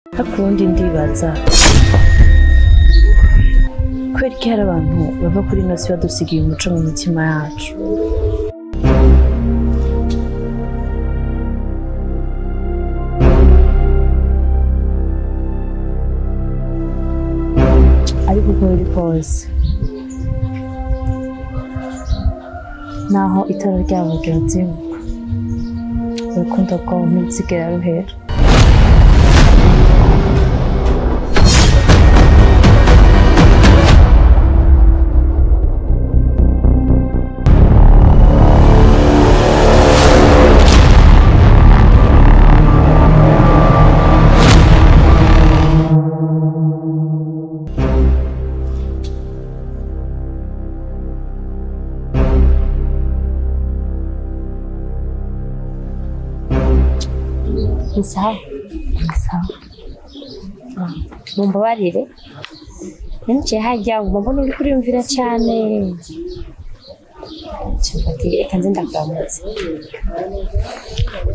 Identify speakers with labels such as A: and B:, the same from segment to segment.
A: Hakundi ndibaza kubera ko hari abantu bava kuri ino si badusigiye umuco mu mitima yacu. Ariko uko biri kose, naho itara ryabo ryazima, urukundo rwabo ntiruzigera ruhera.
B: Ni sawa?
A: Ni sawa.
B: Mumbabarire, niciye harya nguma mbona uriko uriyumvira cane, nca ati reka nze ndakuramutse.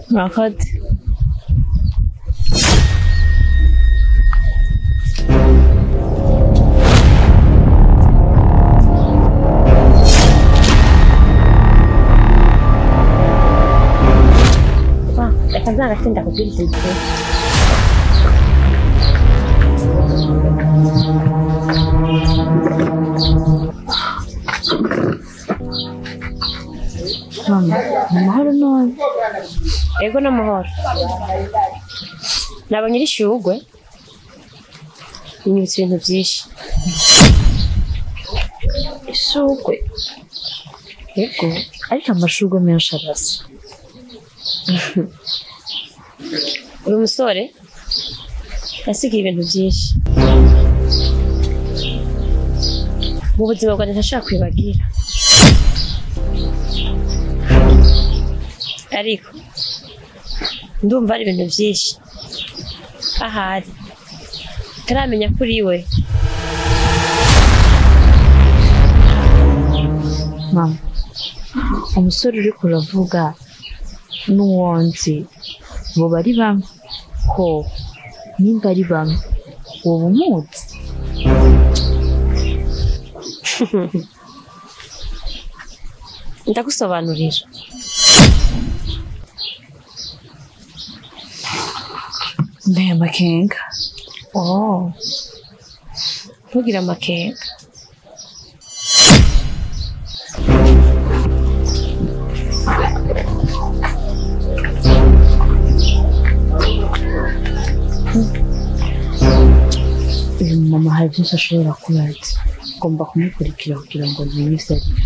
A: Murakoze.
B: Ah, reka nze hagati ndakubwira ikintu.
A: Mama, ni amahoro none?
B: Ego n'amahoro. Nabonye iri shurwe, rinyibutsa ibintu vyinshi.
A: Ishurwe?
B: Ego.
A: Ariko amashurwe menshi arasa.
B: Uyu musore yasigiye ibintu vyinshi mu buzima bwanjye ntashobora kwibagira, ariko ndumva ari ibintu vyinshi ahari ntaramenya kuri we.
A: Mama, umusore uriko uravuga n'uwo nzi boba ari bamwe? Ho, nimba ari bamwe, woba umuzi?
B: Ndagusobanurira.
A: Nteye amakenga.
B: Oh, ntugire amakenga.
A: Uyu mama hari byinshi ashobora kuba azi. Ngomba kumukurikira kugira ngo menye ivyo ari vyo.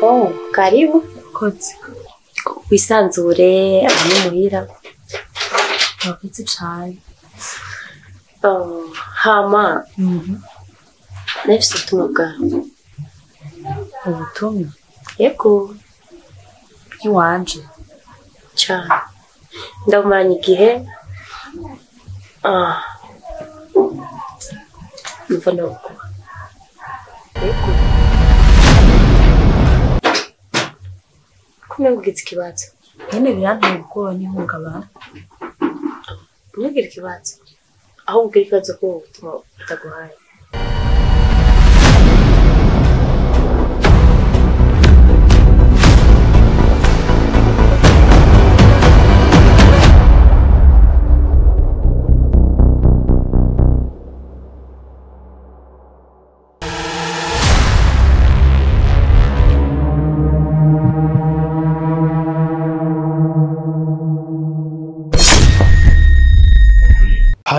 B: Oh, karibu.
A: Kotse.
B: Wisanzure, aha ni muhira.
A: Murakoze cane.
B: Oh, hama, nafise ubutumwa bwawe.
A: Ubutumwa?
B: Yego.
A: Bw'iwanje?
B: Cane. Ndabumaranye igihe. Ah. Numva noguha. Yego. Ko ugize ikibazo?
A: Nyene birantera ubwoba n'ihungabana.
B: Ntugire ikibazo. Ahubwo ugire ikibazo ko ubu butumwa butaguhaye.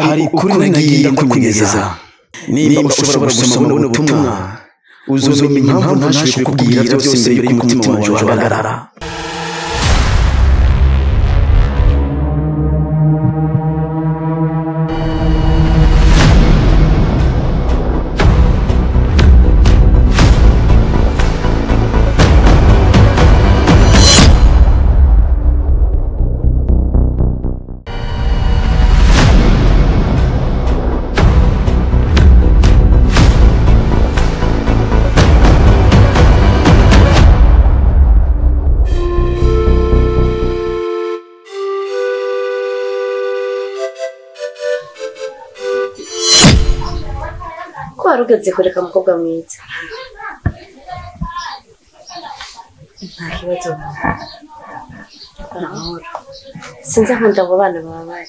C: Hari ukuri nagiye ndakunyegeza. Nimba ushobora gusoma buno butumwa, uzomenya impamvu ntashoboye kukubwira byose mbere y'uko umutima wanje uhagarara.
B: Aho wari ugeze kureka mukobwa mwiza. Nta kibazo mama. Amahoro. Sinzi aho abo bana babaye.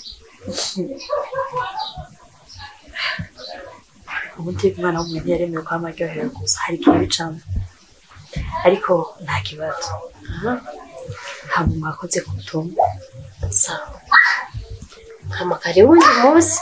B: Ubundi umwana w'umuntu yaremewe kwama aryohewe gusa hari igihe bicamo. Ariko nta kibazo. Hama mwakoze ku butumwa. Sawa. Hama karibu undi munsi.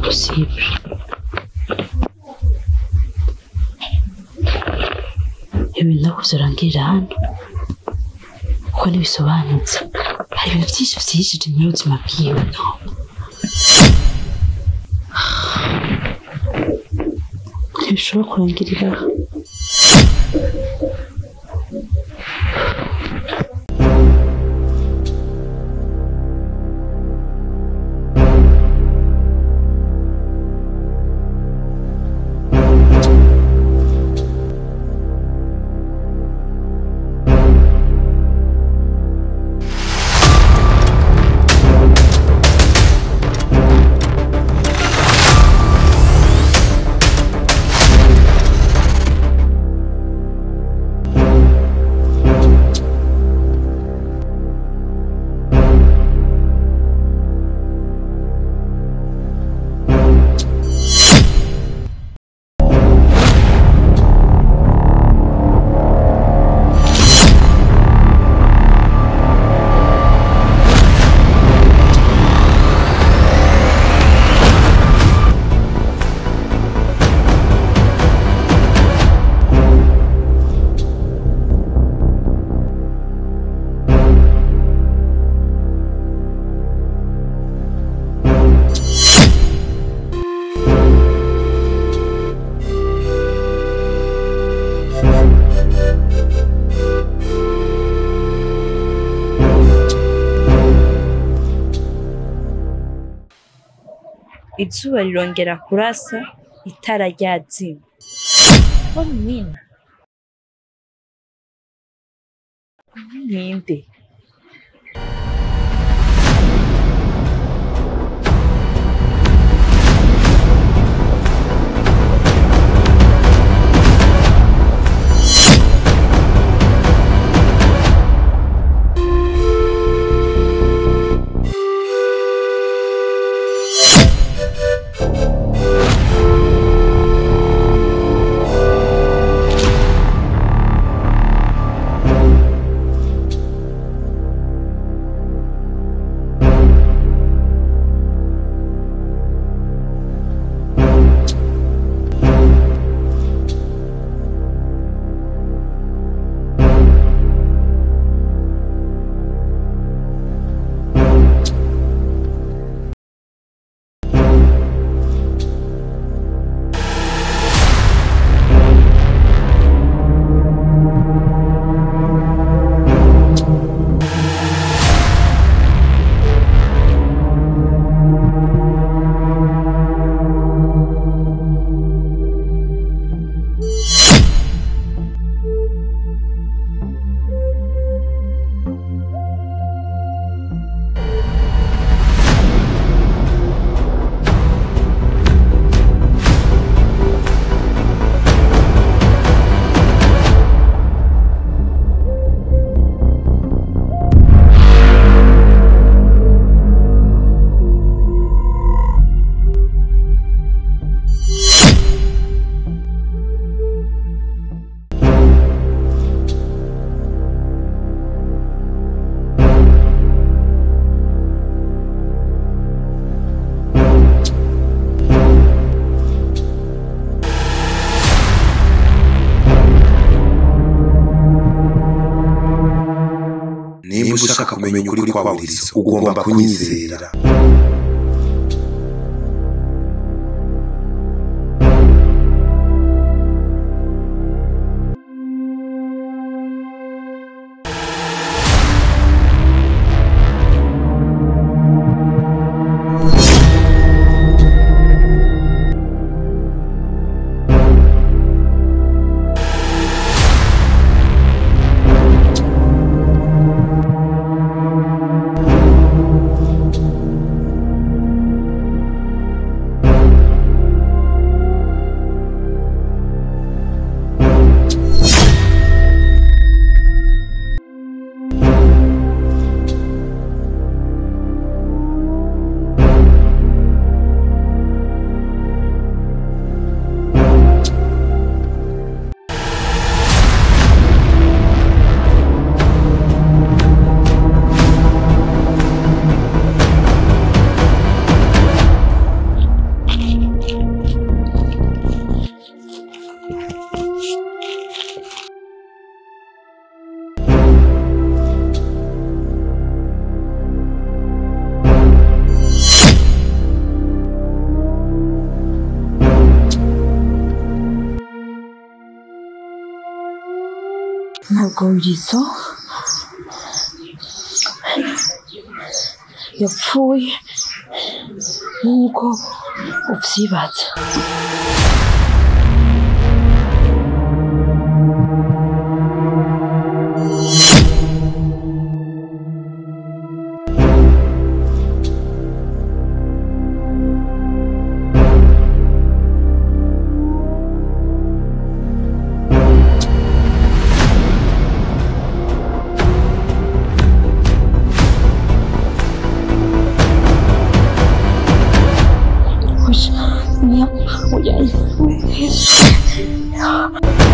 A: Possible. Ibintu ntabwo bizarangirira hano kuko ntibisobanutse. Hari ibintu byinshi byihishije muri ubuzima bwiwe. Ntibishobora kurangirira aha. Izuba rirongera kurasa, itara ryazima. Oh Nina. Ninde?
D: ushaka kumenya ukuri kwa Wirizo ugomba kunyizera.
A: Ntabwo Wirizo yapfuye nk'uko uvyibaza. Oya, oya, oya.